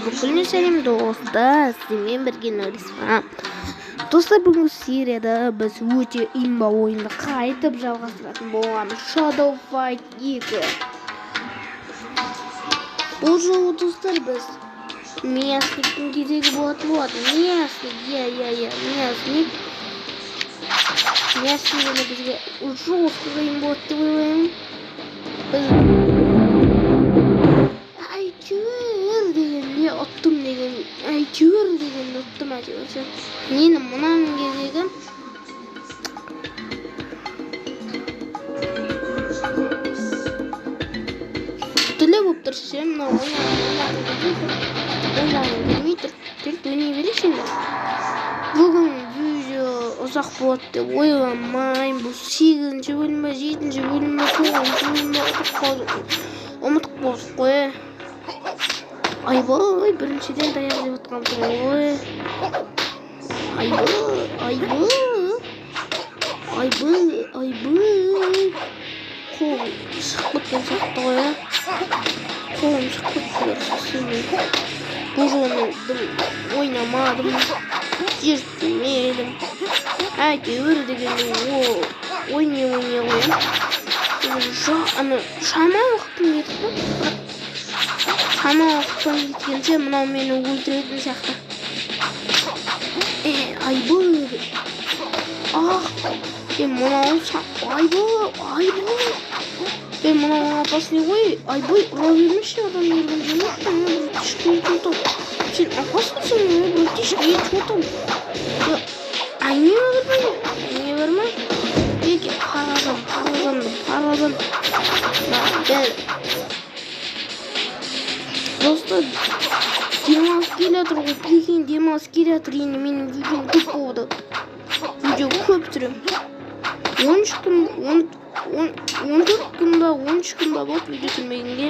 Бүкіліне сәлем достар, сіздермен бірге Нұрислам. Достар, бүгінгі серияда біз өте имба ойынды қайтып жалғастыратын боламыз. Shadow Fight 2. Бұл жолы достар біз мясниктің кезегі болатын болады. Мясник, иә, мясник. Мясник енді бізге жестко қиын болады деп ойлаймын. Біз әйтеуір деген не ұттым деген, әйтеуір деген ұттым әйтеуір. Нені мынаның кезегі. Тілі болып тұр ше, мынау ойнағым келмей тұр. Ойнағым келмей тұр. Тек ойнай берейікші енді. Бүгін видео ұзақ болады деп ойламаймын. Бұл 8-ші бөлім бе, 7-ші бөлім бе, 9-шы бөлім бе, ұмытып қалдым. Ұмытып қалдық қой. Айбай, біріншіден таяқ жеп отқанмын ғой. Айбай, айбай. Айбай, айбай. Қолым шығып кеткен сияқты ғой. Қолым шығып кетті. Бұл жолы мен дым ойнамадым, зерттемедім. Әйтеуір дегенде ойнай ойнай қоямын. Ана шама уақытым кетті, бірақ шама уақытым кеткенше мынау мені өлтіретін сияқты. Айбай. Ах, мынау айбай, айбай. Мынау опасный ғой. Айбай, ұра бермеші, адам өлген емес. Братишка, сен опасныйсың, братишка, чё там? Әңгіме бар ма? Әңгіме бар ма? Еке, паразан, паразан, паразан. Достар, демалыс келе жатыр ғой, прикинь, демалыс келе жатыр, енді менің видеом көп болды. Видео көп түсіремін. 13 күн, 14 күн ба, 13 күн ба болды видео түсірмегенге.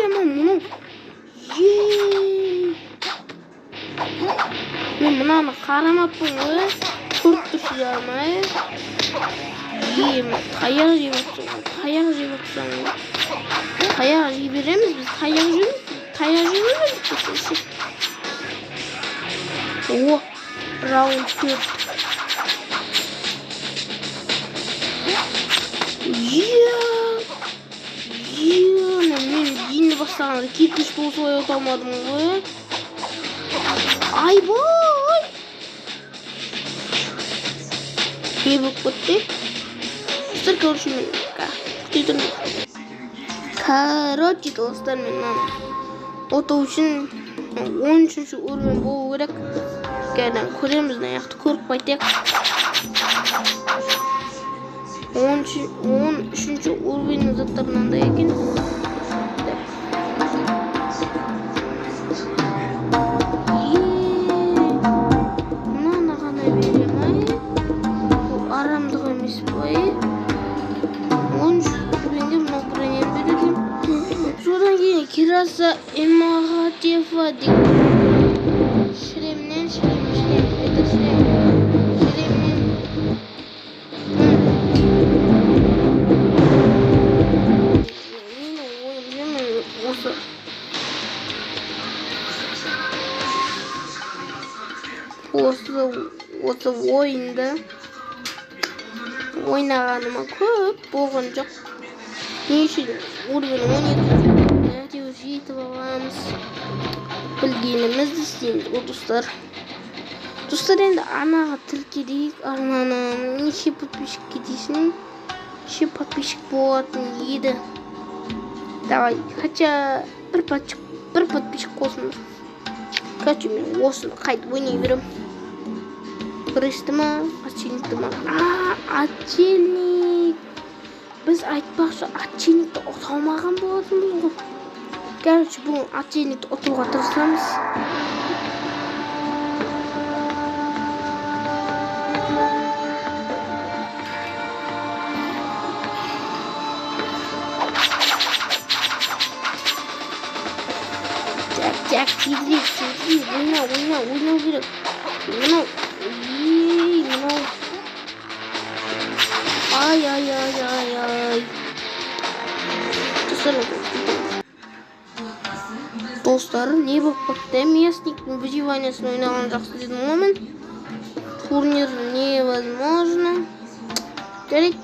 Ема, мынау. Е. Мен мынаны қарамаппын ғой. Көріп тұрсыздар ма? Ема, таяқ жеп отырсың ғой, таяқ жеп отырсың ғой. Таяқ жей береміз біз, таяқ жейміз, таяқ жей береміз. О, раунд 4. Е, мен енді бастағанда кирпич болса ұта алмадым ғой. Айбай! Не болып кетті? Достар, короче, мен күте тұрмын. Короче, достар, мен мынаны ұту үшін 13-ші уровень болу керек. Қазір көреміз, мына жақты көріп қайтайық. 13-ші уровеньнің заттары мынандай екен. Мынаны ғана берем, ай. Бұл арамдық емес пе? 13 уровеньде мынау броняны береді. Содан кейін Кираса Эмагатефа деген шлемнен, шлем, шлем, это шлем, шлемнен. Менің ойымша, мен осы ойынды ойнағаныма көп болған жоқ. Не үшін уровень 12 әйтеуір жетіп аламыз. Білгенімізді істейміз ғой, достар. Достар, енді арнаға тіркелейік. Арнаны неше подписчикке дейсің? Неше подписчик болатын еді? Давай, хотя бір подписчик қосыңдар. Короче, мен осыны қайтып ойнай беремін. Крысты ма, отшельникті ма? Отшельник. Біз айтпақшы, отшельникті ұта алмаған болатынбыз ғой. Короче, бүгін отшельникті ұтуға тырысамыз. Так, так, тезірек, тезірек, ойна, ойна, ойнау керек. Мынау, ей, мынау. Ай, ай, ай, ай, ай. Достар, Достар, не болып кетті? Мясниктің выживаниясын ойнаған жақсы дедім ғой мен. Турнир невозможно. Жарайды.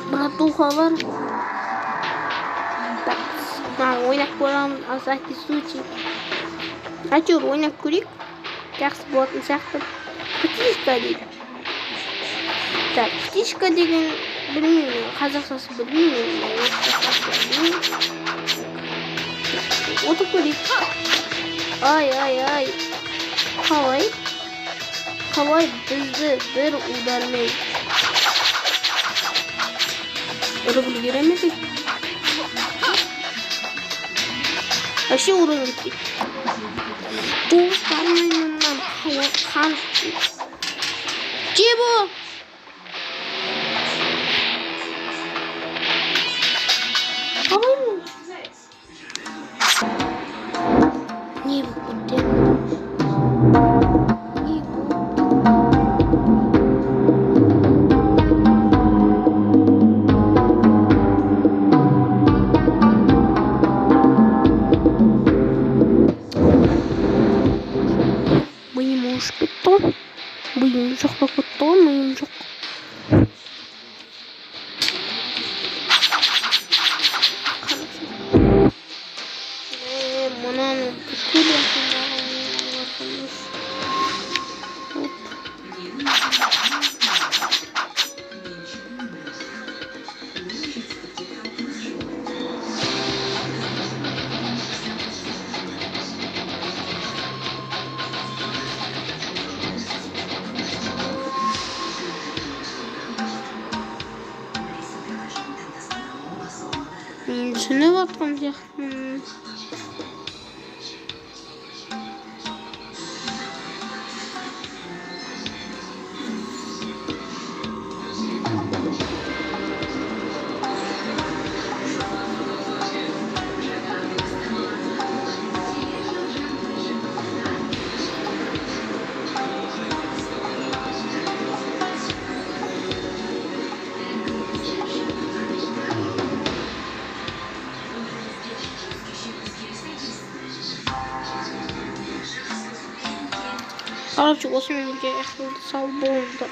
Братуха бар. Так, мына ойнап көремін, на всякий случай. Әйтеуір ойнап көрейік. Жақсы болатын сияқты. Птичка дейді. Так, птичка деген білмеймін, қазақшасы білмеймін, орысшасы білмеймін. Отырып көрейік. Ай, ай, ай. Қалай? Қалай бізді бір удармен ұрып үлгере ме екен? Вообще урон кетпейді. Достар, мен мынаны қан Чего? Қалай мен? Не болып кетті? Не болып? Миым ауырып кетті ғой. Миым жоқ болып кетті ғой, миым жоқ. Мынаның бүкіл мен түсініп жатқан сияқтымын. Короче, осымен видео аяқталды. Сау болыңыздар.